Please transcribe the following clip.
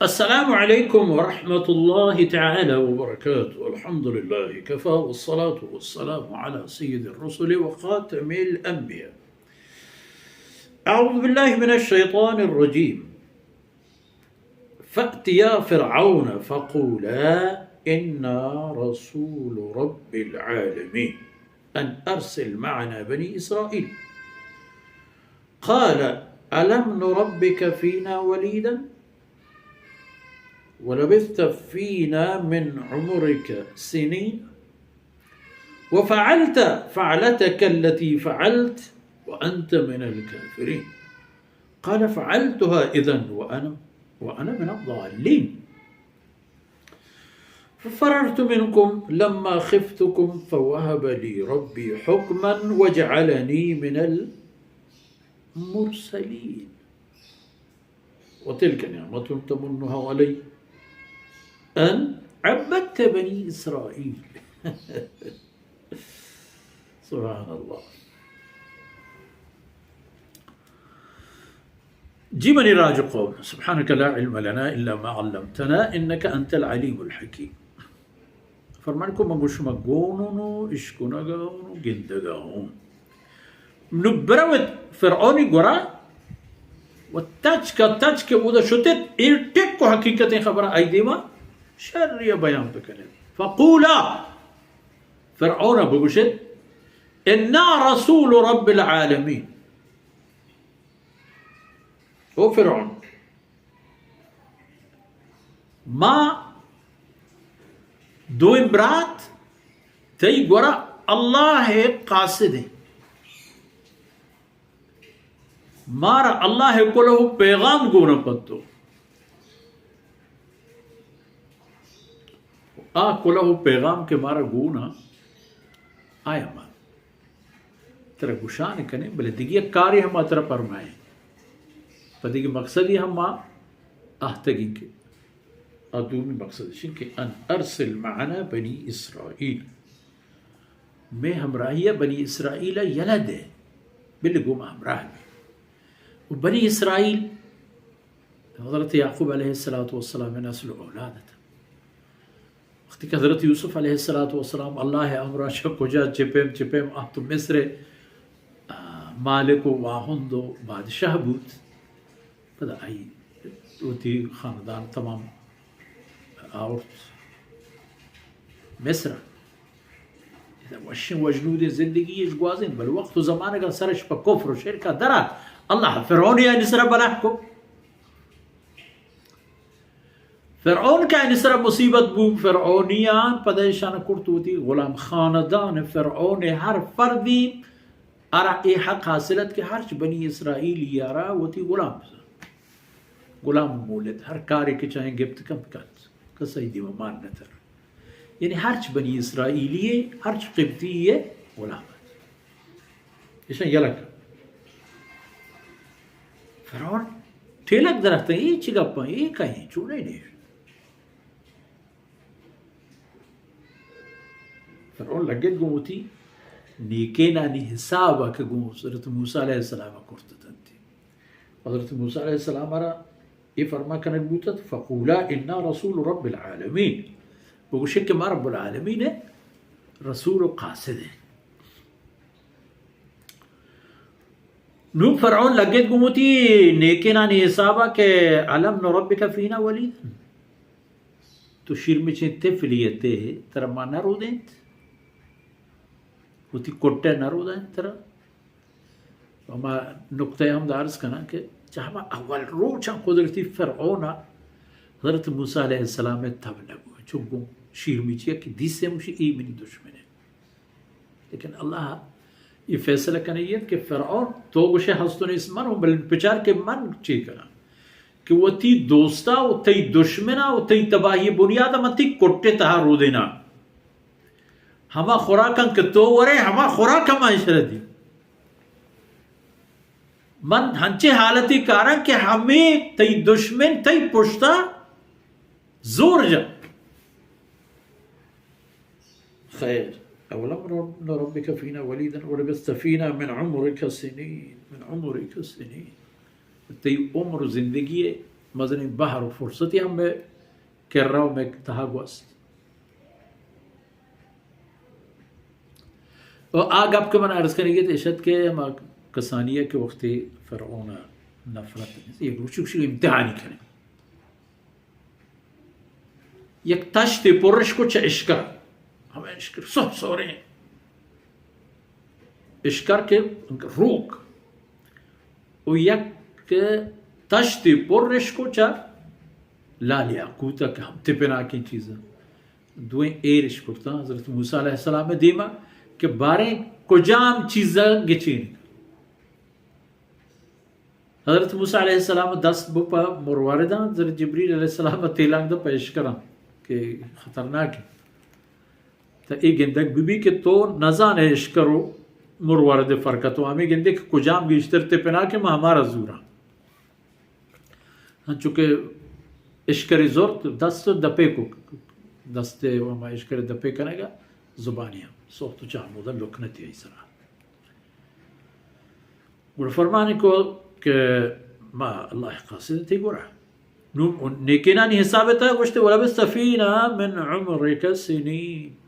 السلام عليكم ورحمة الله تعالى وبركاته. الحمد لله كفى والصلاة والسلام على سيد الرسل وخاتم الأنبياء. أعوذ بالله من الشيطان الرجيم. فأتيا فرعون فقولا إنا رسول رب العالمين أن أرسل معنا بني إسرائيل. قال ألم نربك فينا وليدا ولبثت فينا من عمرك سنين وفعلت فعلتك التي فعلت وأنت من الكافرين. قال فعلتها إذا وأنا وأنا من الضالين. ففررت منكم لما خفتكم فوهب لي ربي حكما وجعلني من المرسلين. وتلك نعمة تمنها علي أن عبدت بني إسرائيل. سبحان الله. جی منی راج قوم، سبحانك لا علم لنا إلا ما علمتنا إنك أنت العليم الحكيم. فرمان کو من گو شما گونوں، اشکنگا ہوں، گندگا ہوں. نو بروت فرعونی گورا و تچک تچک اودا شتت، اے ٹک و حقیقتیں خبر آئی دیما شری بیان بکنت. فقولا، فرعون بگوشت، انا رسول رب العالمین. او فرعون، ما دوئیں برات تئی گورا اللہ ءِ قاصد ایں. مارا اللہ ءِ کلہ ءُ پیغام گون پتو. آ کلہ ءُ پیغام کہ مارا گون آ، آیا ما ترا گوشان کنیں، بلے دگہ یک کارے ہم ما ترا پرمائیں. پہ دگہ مقصدے ہم ما آہتگیں کہ آ دومی مقصد اش کہ ان ارسل معنا بنی اسرائیل، مئے ہمراہی ءَ بنی اسرائیل ءَ یلہ دے، بلے گوں ما ہمراہ بی. و بنی اسرائیل حضرت یعقوب علیہ الصلوۃ والسلام ءِ نسل و اولاد ات. وقتی کہ حضرت یوسف علیہ الصلوۃ والسلام اللہ ءِ امرا چہ کجا چہ پیم چہ پیم آہت مصر ءِ، آ، مالک و واہند و بادشاہ بوت، پدا آئی وتی خاندان تمام آورت مصر. ادا وشیں وجنودیں زندگی اش گوازین، بل وقت و زمانگا سرش پہ کفر و شرکا درات، اللہ فرعونی آنی سرا بلاہ کو. فرعون کہ آنی سرا مصیبت بو، فرعونیان پدا ایشان کرت وتی غلام. خاندان فرعون ہر فردی آرا اے حق حاصل ات کہ ہرچ بنی اسرائیلی آرا وتی غلام بزان. غلام مولد، ہر کارے کہ چاہیں گپت کن بکنت، کسے دیما مان نتر. یعنی ہرچ بنی اسرائیلی، ہرچ قبطی غلام ات. ایشاں یلہ کن. فرعون ٹیلک دراتک، اے چی گپاں، اے کئیں، چونیں نے. فرعون لگت گوں وتی نیکینانی حساب ءَ کہ گوں حضرت موسی علیہ السلام ءَ کرت اتنتی. حضرت موسی علیہ السلام ءَ را اے فرما کنگ بوتت، فقولا انا رسول رب العالمین، بگوشے کہ ما رب العالمین ءِ رسول و قاصد ایں. نوں فرعون لگت گوں وتی نیکینانی حساب ءَ کہ الم نربک فینا ولیدا، تو شیرمچیں طفلے ات ئے، ترا ما نہ رودینت، وتی کٹ ءَ نہ رودینت ترا. ہما نقطہ ءَ ہم عرض کناں کہ چہ ہما اول روچاں قدرتی فرعون ءَ حضرت موسی علیہ السلام ءِ تب نہ بو، چون گوں شیرمچی ءَ کہ دیست ئے، گوشی اے منی دشمن ایں. لیکن اللہ اے فیصلہ کنگی ات کہ فرعون، تو گوشے ہست و نیست من اوں، بلے بچار کہ من چے کناں کہ وتی دوستا و تئی دشمنا و تئی تباہی بنیادا من تئی کٹے تہا رودیناں. ہما خوراکاں کہ تو ورے، ہما خوراکاں ما ایشرا دی. من ہنچیں حالتی کاراں کہ ہمے تئی دشمن تئی پشتا زور جن. خیر، اولم نربک فینا ولیدا ولبثت فینا من عمرک سنین، من عمرک سنین. تئی عمر و زندگی ءِ مزنیں بہر و فرصتے ہم مئے کرا و مئے تہا گوست۔ و آ گپ کہ من عرض کنگی ات، ایش ات کہ ہما کسانی ء کہ وقتی فرعون ء نفرت، یک روچی گوشی امتحانی کنیں۔ یک تشتے پرش کو چہ اشکر، ہمیں اشکر سہ سوریں اشکر کہ روک، و یک تشتے پرش کو چہ لال یاقوت کہ ہم تپناکیں چیز، دوئیں ایرش کرتاں حضرت موسیٰ علیہ السلام دیما کہ باریں کجام چیز گچین۔ حضرت موسیٰ علیہ السلام دست بو پہ مروارداں، حضرت جبریل علیہ السلام تیلانگ دا پہ اشکراں کہ خطرناک ہے۔ تا اے گندگ بی بی کہ تو نزانے اشکر و مروارد فرق تو ہمیں گندے کہ کجام گیشتر تپناک ہے، ما ہمارا زوراں۔ انچو کہ اشکری زرت دست دپے کو، دستے و ہما اشکر دپے کنگا زبانی ہم سوخت و چامودہ لکنتی ای سرا۔ گڑا فرمانی کو کہ ما اللہ قاصد تی گڑا۔ نو نیکینانی حساب تا گوشتے، ولبثت فینا من عمرک سنین۔